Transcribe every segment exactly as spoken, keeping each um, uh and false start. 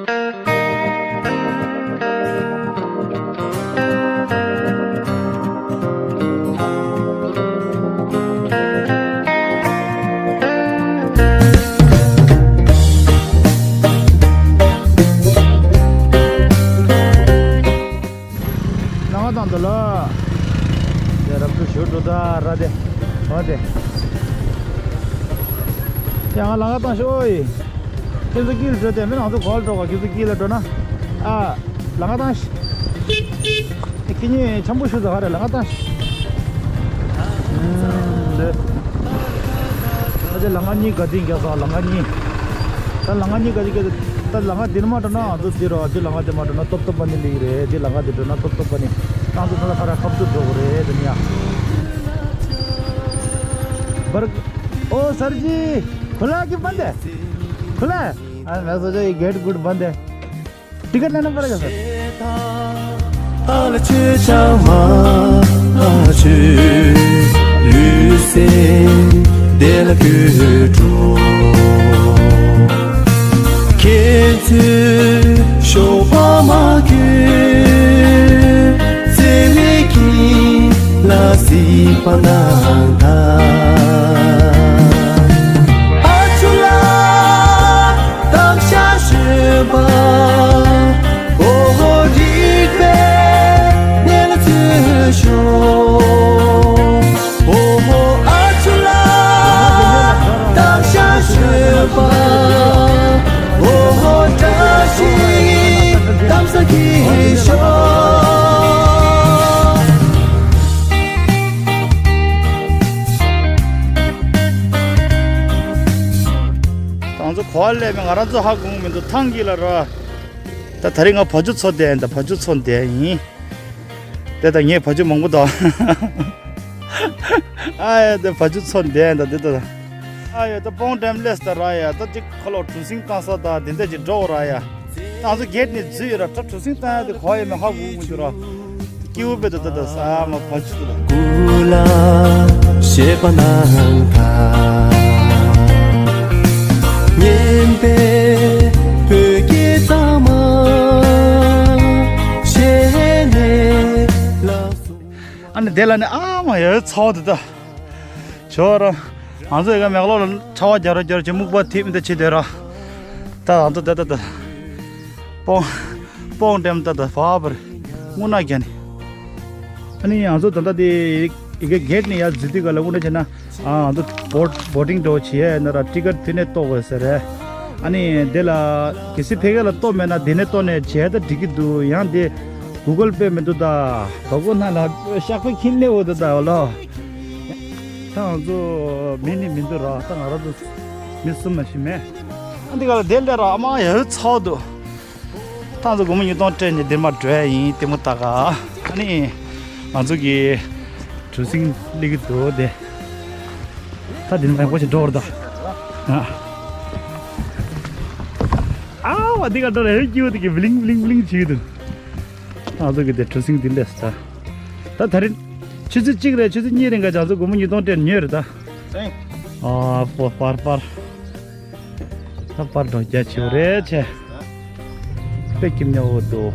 ལམ་ཁ་དང་དུ་ལ། དེ་རབ་ཏུ་ཞུ་འགྲོ་ད་ར་དེ། འོ་དེ། ཡང་ལམ་ཁ་དང་ཤོ་ཡི། ཁྱེད་ཚོ་ཀིར་འགྲོ་དེ་མིན་ང་ཚོ་གོ་ལ་འགྲོ་ག་ཁྱེད་ཚོ་ཀིར་ལ་འགྲོ་ན། ཨ། ལམ་ཁ་དང་ཤི། ཁྱེད་གཉིས་འཆམ་པོ་ཞུ་ད་ག་རེ་ལམ་ཁ་དང་ཤི། ཨུམ། འདི། ད་ལྟ་ལམ་ཁ་གཉིས་ག་དེ་འགྱག་ས་ལམ་ཁ་གཉིས། ད་ལམ་ཁ་གཉིས་ག་དེ་འགྱག་ད་ལམ་ཁ་འདི་ནས་མ་འགྲོ་ན་ང་ཚོ་འདི་རོ་འདི་ལམ་ཁ་འདི་མ་འགྲོ་ན་ཏོབ་ཏོབ་པ་ནི་ལིག་རེད། འདི་ལམ་ཁ་འདི་འགྲོ་ན་ཏོབ་ཏོབ་པ་ནི། ང་ཚོ་ད་ལྟ་ཕར་ཁབ་ཏུ་འགྲོ་དགོས་རེད་དེ་ནི་ཡ། འབར། ཨོ་སར་ཇི། ཁོ་ལ་གི་བན་དེ། ཁོ་ལ། ཨ་མེ་སོ་ཇ་ཡི་གེ་ཊི་གུཌ་བན་དེ། ཏི་ཀེཊ་ལེན་ན་པར་ག་སར། ཨ་ལ་ཆོས་ཆང་མ་ཨ་ཆོས་ལུས་སེ་དེ་ལ་ཀུ་འགྲོ། ཁྱེད་ཚོས་ཤོག་པ་མ་གྱོན་བརྩེ་བའི་ཁྱིམ་ལ་གཟིགས་པ་གནང་དང་། ཨ་ཆུ་ལ། གཏམ་བཤད་ཤོད་པ། ཨོ་ཧོ་རིག་པའི་གནས་ལ་འཛུལ་ཤོག་ཨོ་ཧོ་ཨ་ཆུ་ལ། གཏམ་བཤད་ཤོད་པ། ཨོ་ཧོ་བཀྲ་ཤིས་གཏམ་ས་གི་ཤོག་ང་ཚོ་གོ་བ་ལས་མེད། ང་རང་ཚོ་ཧ་གོ་གི་མི་འདུག་ཐང་གི་ལ་ར། ད་ད་རེས་ང་བ་ཕྱུགས་འཚོ་བསྡད་ཡིན། ད་བ་ཕྱུགས་འཚོ་བསྡད་ཡིན། དེ་ད་ངས་བ་ཕྱུགས་མང་པོ་དང་། ཨ་ཡ་དེ་བ་ཕྱུགས་འཚོ་བསྡད་ཡིན་ད་དེ་ད། ཨ་ཡ་ད་སྤོང་འགྲེམས་སླེབས་ད་ར་ཡ། ད་ཅིག་ཁ་ལོ་གྲུ་གཟིངས་བཏང་ས་ད་དེ་འདྲ་ཅིག་འགྲོ་ར་ཡ། ང་ཚོ་གེ་ཊི་ནས་འཛུལ་ཡོད་ར། ད་གྲུ་གཟིངས་བཏང་ཡ་དེ་གོ་ཡ་མེད། ཧ་གོ་གི་མི་འདུག་ར། སྐྱིད་པོ་དཔེ་ད་ད་ད་ས་མ་བ་ཕྱུགས་ལ། སྐུ་ལ་གཞས་པ་ནང་ཐ། སྙན་པའི་བོད་སྐད་གཙང་མ་གཞས་ནས་ལ་སོ། ཨ་ནི་དེ་ལ་ནི་ཨ་མ་ཡ་ཚོགས་དེ་ད། ཇོ་ར། ང་ཚོ་ཡ་ག་མེག་ལོ་ལ་ཆར་པ་རྒྱག་ར་རྒྱག་ར་ཅིག་སྨུག་པ་ཐིབས་མི་འདུག་ཅིག་དེ་ར། ད་ང་ཚོ་དེ་ད་ད། སྤོང་། སྤོང་འགྲེམས་ད་ད་བ་བར། སྔོ་ནག་རྒྱ་ནི། ཨ་ནི་ང་ཚོ་ད་ལྟ་དེ་ཡི་གེ་གེ་ཊི་ནས་ཡར་འཛུལ་དུས་ག་ལ་དངོས་གནས་བྱས་ན། ཨ་ང་ཚོ་བོ་བོ་ཊིང་འགྲོ་བྱེད་ཡས་ན་ར་ཊི་ཀེཊ་ཕི་ནས་གཏོང་དགོས་ཟེར་རེད། ཨ་ནི་དེ་ལ་གལ་སྲིད་ཕ་གི་ལ་གཏོང་མེད་ན་དེ་ནས་གཏོང་ནས་བྱས་ད་འགྲིག་གི་འདུག་ཡང་དེ་གུ་གལ་པེ་མི་འདུག་ད། དོ་གོ་ན་ལ་ཤག་པེ་ཁྱིམ་ནས་འོ་ད་ད་འོ་ལོ། ད་ང་ཚོ་མི་ནི་མི་འདུག་ར། ད་ང་རང་ཚོ་མི་གསུམ་མ་ཞིག་མེད། ཨ་འདི་ག་ལ་དེ་ལས་ར་ཨ་མ་ཡ་ཧུད་ཚོགས་འདུག་ད་ང་ཚོ་སྒོར་མོ་ཉིས་སྟོང་སྤྲད་ནས་འདིར་མ་འགྲོ་ཡ་ཡིན་ལྟད་མོ་ལྟ་ག་ཨ་ནི་ང་ཚོ་གི་གྲུ་གཟིངས་སླེབས་ཀྱི་འདུག་དེ། ད་འདིར་མ་ཡག་པོ་ཞིག་འགྲོ་བར་ད། ཨ་བ་འདི་ག་འགྲོ་ར་ཧེ་སྐྱིད་པོ་དེ་གི་བླིང་བླིང་བླིང་བྱེད་ཀྱི་འདུག་ང་ཚོ་གི་དེ་གྲུ་གཟིངས་འདི་སླེབས་ད། ད་ད་རིང་ཆུ་ཚོད་གཅིག་རེད། ཆུ་ཚོད་གཉིས་རིང་ག་ང་ཚོ་སྒོར་མོ་ཉིས་སྟོང་སྤྲད་ཉོས་རེད་ད། ཨ་པོ་པར་པར། ད་པར་འགྲོ་རྒྱ་ཆེ་བ་རེད་ཆེ། དཔེ་སྐྱིད་ཉོ་འོ་འདུག་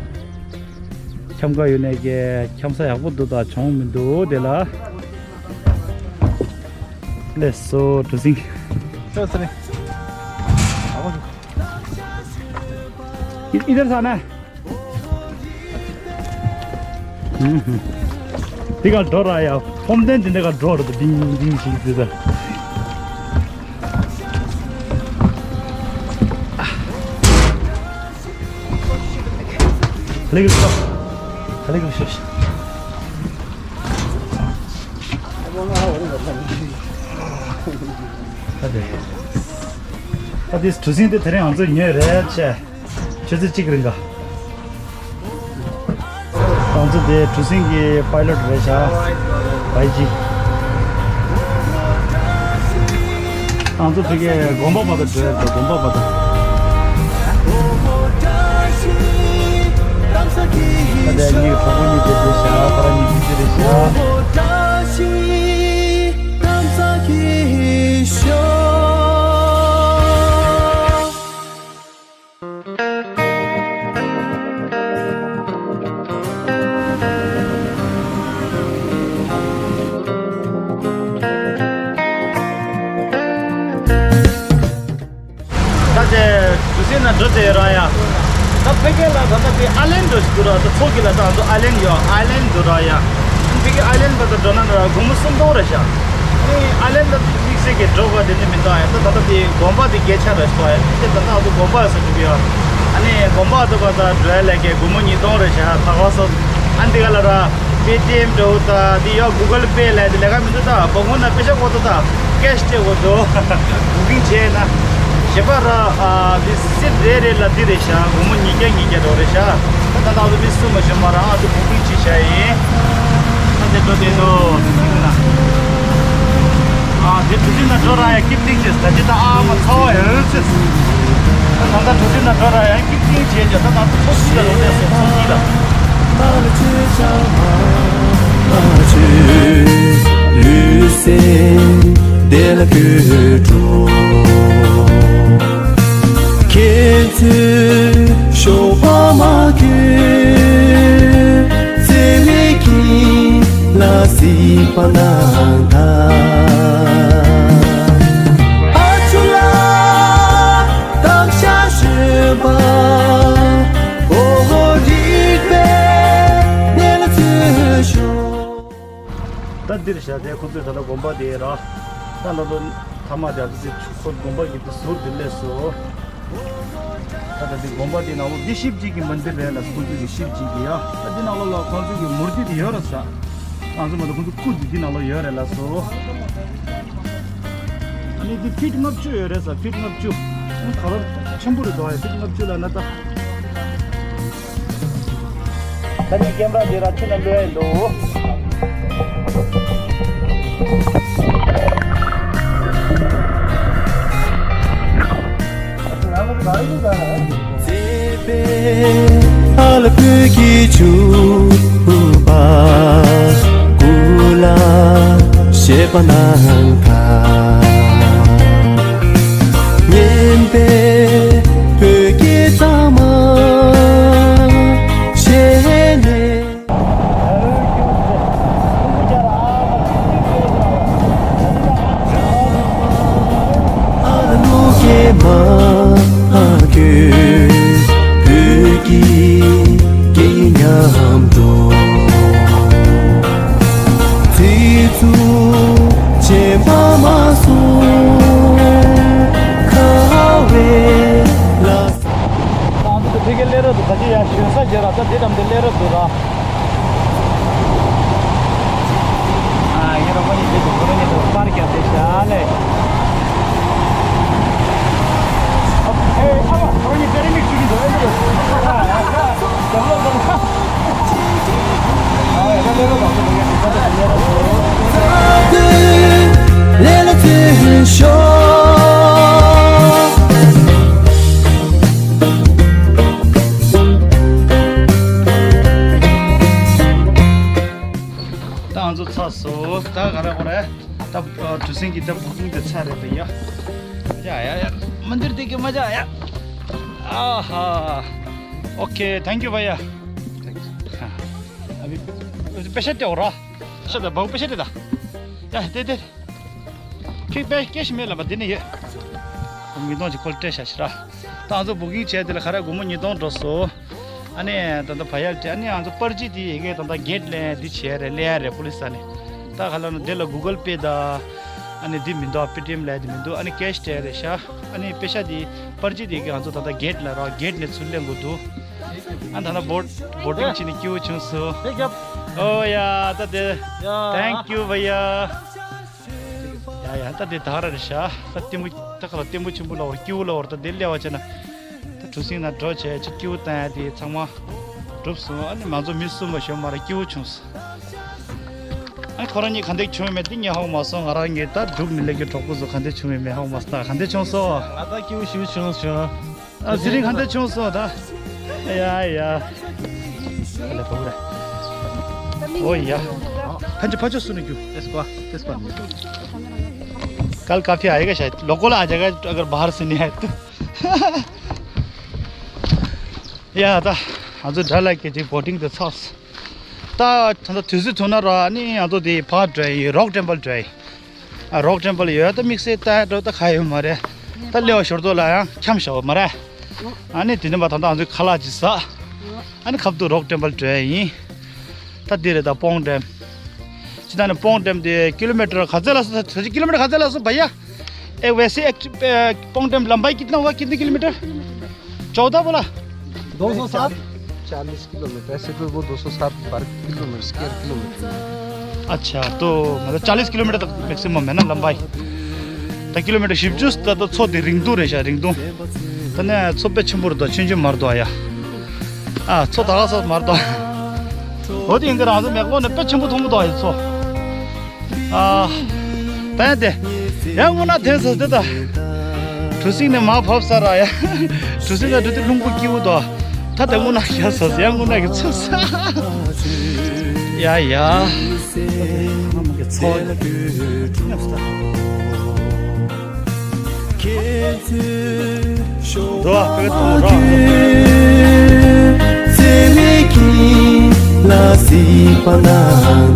འཁྱམ་ག་ཡོད་ནས་ཀྱེ་འཁྱམ་ས་ཡག་པོ་འདུག་ད་གྱོང་མི་འདུག་དེ་ལ། ལས་སོ་གྲུ་གཟིངས། ལས་སོ་རེད། ཨི་ཨི་དར་ས་ན། དེ་ག་འགྲོ་ར་ཡ། ཕོམ་ཐེན་དེ་འདྲ་ག་འགྲོ་ར་དུ་ལྡིང་ལྡིང་ཞིག་དེ་ད། ཧ་ལས་ཀྱི་ཤོ། ཧ་ལས་ཀྱི་ཤོ་ཤོ། ད་དེ། ད་དེ་གྲུ་གཟིངས་དེ་དེ་རིང་ང་ཚོས་ཉོས་རེད་ཆེ། ཆུ་ཚོད་གཅིག་རིང་ག་ང་ཚོ་དེ་གྲུ་གཟིངས་ཀྱི་པའི་ལོཊ་རེད་ཤག་བའི་ཇི། ང་ཚོ་དེ་གའི་དགོན་པ་བར་དུ་འགྲོ་ཡ་རེད། དགོན་པ་བར་དུ། ད་ལྟ་གཉིས་གྲོགས་པོ་གཉིས་དེ་བསྡད་ཤག་ཁོ་རང་གཉིས་གཅིག་རེད་ཤག་འགྲོ་དེ་ར་ཡ། ད་ཕ་གི་ལ་ད་ལྟ་དེ་ཨའི་ལན་འགྲོ་ཞིག་འདུག་ར། ད་ཚོ་གི་ལ་ད་ང་ཚོ་ཨའི་ལན་ཡོད། ཨའི་ལན་འགྲོ་ར་ཡ། ཕ་གི་ཨའི་ལན་བར་དུ་འགྲོ་ན་ར་སྒོར་མོ་སུམ་སྟོང་རེད་ཤག་ཨ་ནི་ཨའི་ལན་ད་དམིགས་བསལ་གྱི་འགྲོ་དགོས་དེ་ནི་མི་འདུག་ཨ་ཡ། ད་ད་ལྟ་དེ་དགོན་པ་དེ་སྐད་ཆ་རེད་སོ་ཡ། དེ་ད་ལྟ་ང་ཚོ་དགོན་པ་ཟེར་འགྲོ་གི་ཡོད། ཨ་ནི་དགོན་པ་ད་བར་དུ་འགྲོ་ཡ་ལས་ཀའི་སྒོར་མོ་ཉིས་སྟོང་རེད་ཤག་ད་ག་སོ། ཨ་ནི་དེ་ག་ལ་ར། པེ་ཊི་ཨེམ་འགྲོ་ད་དེ་ཡོད། གུ་གལ་པེ་ལ་དེ་ལས་ཀ་མི་འདུག་ད་བ་གོ་ན་པེ་ཤ་གོ་ད་ད་ཀེཤ་སྤྲད་གོ་འདུག་བུ་ཀིང་བྱས་ན་ཞེ་པ་ར། ཨ་དེ་སི་རེ་རེ་ལ་དེ་རེད་ཤག་སྒོར་མོ་ཉིས་བརྒྱ་ཉིས་བརྒྱ་འགྲོ་རེད་ཤག་ད་ད་ད་དུ་མི་སུ་མ་ཞོན་མ་ར། ཨ་དེ་བུ་ཀིང་བྱས་ཤག་ཡིན། ད་དེ་འགྲོ་དེ་འདུག་དེ་ན། ཨ་དེ་གྲུ་གཟིངས་ན་འགྲོ་ར་ཡ་སྐྱིད་སྟེང་བྱས། ད་ཅི་ད་ཨ་མ་ཚ་བ་ཡོད་ཚེ། ད་ད་ད་གྲུ་གཟིངས་ན་འགྲོ་ར་ཡ་སྐྱིད་སྟེང་བྱས་ཀྱང་ད་ད་ཚོ་སི་ལ་རོ་དེ་སོ་ཚོ་སི་ལ། ལུས་སེམས་བདེ་ལ་གོས་འགྲོ། ཁྱེད་ཚོས་ཤོག་པ་མ་གྱོན། བརྩེ་བའི་ཁྱིམ་ལ་གཟིགས་པ་གནང་དང་། ཨ་ཆུ་ལ་དག་ཤ་ཞོན་པ། ཨོ་ཧོ་རིག་པའི་གནས་ལ་འཚོལ་ཤོག་ད་འདིར་བཞག་དེ་ཁོ་ཚོས་ད་ལྟ་དགོན་པ་དེ་ར། ད་ལ་ལོ་ཐ་མ་དེ་ཨ་ཙི་ཁོ་དགོན་པ་གི་དེ་ཟུར་དེ་སླེབས་སོ། ད་ལྟ་འདི་དགོན་པ་དེ་ནང་ལོ་འདི་ཤིབ་ཇི་གི་མན་དིར་རེད་ལ། ཁོ་ཚོས་ཀྱི་ཤིབ་ཇི་གི་ཡ། ད་འདི་ནང་ལོ་ལ་ཁོ་ཚོས་ཀྱི་མུར་ཏི་དེ་ཡོད་རེད་ས། ང་ཚོ་མ་གཏོགས་ཁོ་ཚོ་སྐུ་དེ་འདི་ནང་ལོ་ཡོད་རེད་ལ་སོ། ཨ་ནི་འདི་ཕིཊ་ལྔ་བཅུ་ཡོད་རེད་ས། ཕིཊ་ལྔ་བཅུ། ཨ་ནི་ག་ར་ཆེན་པོ་རེད་འདུག་ཨ། ཕིཊ་ལྔ་བཅུ་ལ་ན་ད། ད་ནི་ཀེམ་ར་འདི་ར་ཆུ་ན་ལོས་འདུག་བརྩེ་བའི་ཨ་ལ་བོད་ཀྱི་ཕྱུ་པ། སྐུ་ལ་གཤེགས་པ་གནང་དང་། སྙན་པའི་བོད་སྐད་གཙང་མ་བཤད་ནས། ཨ་ལ་ནུ་སྐྱེས་མ་གྱོན། བོད་ཀྱི་སྐད་ཡིག་ཉམས་འགྲོ། ཚིག་རྩུབ་ཆེན་པ་མ་གསུང་། ཁ་བའི་ལ། ད་འདི་དེ་གའི་ལས་རབ་ཏུ་ད་ཅི་ཡང་ཞོན་ས་རྒྱ་ར། ད་དེ་དམ་དེ་ལས་རབ་ཏུ་ར། ཨ་ཡ་རོ་མ་ནི་དེ་དུ་གོ་ར་ནི་དུ་པར་ཀྱ་དེ་ཤ་ལེ། ཨེ་ཨ་མ་རོ་ནི་དེ་རིང་མིག་ཆུ་གི་འདུག་ཨེ་འདུག་ད་ང་ཚོ་ཚར་སོང་། ད་ག་རེ་གོ་རེད། ད་གྲུ་གཟིངས་ཀྱི་ད་བུ་ཀིང་དེ་ཚར་རེད་པ་ཡ། ཡ་ཡ་ཡ། མ་འདིར་དེ་གི་མ་ཇ་ཡ། ཨ་ཧ། ཨོ་ཁེ། Thank you བ་ཡ། ཨ་བི། པེ་ཤ་ཏེ་འོ་ར། ཤ་ད་བ་པེ་ཤ་ཏེ་ད། ཡ་དེ་དེ། ཁྱེད་པེ་ཀེཤ་མེད་ལ་མ་དེ་ནས་ཡོད། ཉིས་སྟོང་ཅིག་ཁོལ་སྤྲད་ཤ་ཤི་ར། ད་ང་ཚོ་བུ་ཀིང་བྱས་དེ་ལ་ཁ་ར་སྒོར་མོ་ཉིས་སྟོང་འགྲོ་སོང་། ཨ་ནི་ད་ལྟ་བ་ཡར་དེ་ཨ་ནི་ང་ཚོ་པར་ཅི་དེ་ཡི་གེ་ད་ལྟ་གེ་ཊི་ལ་འདི་བྱས་རེད། ལེ་ཡ་རེད། པོ་ལི་སི་ས་ནས་ད་ཁ་ལ་ན་དེ་ལ་གུ་གལ་པེ་ད་ཨ་ནི་འདི་མི་འདུག་པེ་ཊི་ཨེམ་ལ་འདི་མི་འདུག་ཨ་ནི་ཀེཤ་སྤྲད་རེད་ཤག་ཨ་ནི་པེ་ཤ་དེ་པར་ཅི་དེ་ཡི་གེ་ང་ཚོ་ད་ལྟ་གེ་ཊི་ལ་ར། གེ་ཊི་ནས་ཚུར་ལེན་དགོས་འདུག་ཨ་ད་ལྟ་བོ་ཊི་བོ་ཊིང་བྱས་ནས་སྐྱིད་པོ་བྱུང་སོང་། ཨོ་ཡ་ད་དེ། Thank you བ་ཡ། ཡ་ཡ་ད་དེ་ད་ར་རེད་ཤག་ད་ལྟད་མོ་ད་ག་ལ་ལྟད་མོ་ཆེན་པོ་ལ་བར་སྐྱིད་པོ་ལ་བར་ད་དེ་སླེབས་པ་བྱས་ན། ད་གྲུ་གཟིངས་ན་འགྲོ་བྱས་ཅིག་སྐྱིད་པོ་བཏང་ཡ་དེ་ཚང་མ་གྲུབ་སོང་། ཨ་ནི་ང་ཚོ་མི་གསུམ་པ་ཞོན་མ་ར་སྐྱིད་པོ་བྱུང་སོང་། ཨ་ཁོ་རང་གཉིས་ག་འདྲ་བྱུང་མེད་དེ་ངས་ཧ་གོ་མ་སོང་། ང་རང་གཉིས་ད་འབྲུག་མི་ལེགས་ཀྱི་གྲོགས་པོ་ཚོ་ག་འདྲ་བྱུང་མེད་མེད་ཧ་གོ་མ་སོང་། ད་ག་འདྲ་བྱུང་སོང་། ང་ད་སྐྱིད་པོ་ཞིག་བྱུང་སོང་། ཨ་ཟི་རིང་ག་འདྲ་བྱུང་སོང་ད། ཡ་ཡ། ཨོ་ཡ། ཕན་ཆད་ཕ་ཆོ་སུ་ནས་རྒྱུ། कल काफी आएगा शायद। लोकल आ जाएगा अगर बाहर से नहीं आए तो। ཡ་ད་ང་ཚོ་དགྲ་ལ་སྐད་ཅིག་བོ་ཊིང་དེ་ཚར་སོང་། ད་ད་ལྟ་དུས་ཚོད་ཐུང་ན་ར་ནི་ང་ཚོ་དེ་ཕར་འགྲོ་ཡི། རོག་ཊེམ་པལ་འགྲོ་ཡི། ཨ་རོག་ཊེམ་པལ་ཡོད་ད་དམིགས་བསལ་ལྟ་འགྲོ་ད་ག་ཡོད་མ་རེད། ད་སླེབས་པ་ཞོར་དུ་ལ་ཡང་འཁྱམ་ཤག་མ་རེད། ཨ་ནི་དེ་ནས་མ་ད་ལྟ་ང་ཚོའི་ཁ་ལག་ཅིག་ཟ། ཨ་ནི་ཁ་ཐུག་རོག་ཊེམ་པལ་འགྲོ་ཡ་ཡིན། ད་འདི་རེད་ད་སྤོང་ཌེམ། ཅི་ད་ནི་སྤོང་ཌེམ་དེ་ཀི་ལོ་མི་ཊར་ག་ཚད་ལ་སོང་ད་ད་ཅི་ཀི་ལོ་མི་ཊར་ག་ཚད་ལ་སོང་བ་ཡ། ए वैसे एक अ, पोंगडेम लंबाई कितना हुआ, कितने किलोमीटर? चौदह बोला। दो सौ सात। चालीस किलोमीटर, ऐसे तो वो दो सौ सात वर्ग किलोमीटर, स्क्वायर किलोमीटर। अच्छा, तो मतलब चालीस किलोमीटर तक मैक्सिमम है ना लंबाई। ད་ཀི་ལོ་མི་ཊར་བཞི་བཅུ་ད་ད་མཚོ་དེ་རིང་ཐུང་རེད་ཤག་རིང་ཐུང་། ད་ནས་མཚོ་དཔེ་ཆེན་པོ་རེད་ད། ཆུང་ཆུང་མ་རེད་ད་ཡ། ཨ་མཚོ་ད་ག་ས་མ་རེད་ད། འོ་དེ་ཡིན་གྱི་རང་ཚོ་མེག་ལོ་ནས་དཔེ་ཆེན་པོ་མཐོང་གི་འདུག་ཡ་མཚོ། ཨ། ད་ཡ་དེ། ཡ་དངོས་གནས་དེ་ཟེར་དེ་ད། གྲུ་གཟིངས་ནས་མར་བབས་ས་ར་ཡ། གྲུ་གཟིངས་ནས་འགྲོ་དུས་རླུང་བུ་སྐྱིད་པོ་འདུག་ད་དེ་དངོས་གནས་ཡ་ཟེར་ཡ་དངོས་གནས་ཀྱི་ཚོད་ས། ཡ་ཡ། ཚོད། འགྲོ་ཨ་ཕ་གི་ཐོང་ར། ཚེ་མེད་ཀྱི་ལ་སྲིད་པ་ན་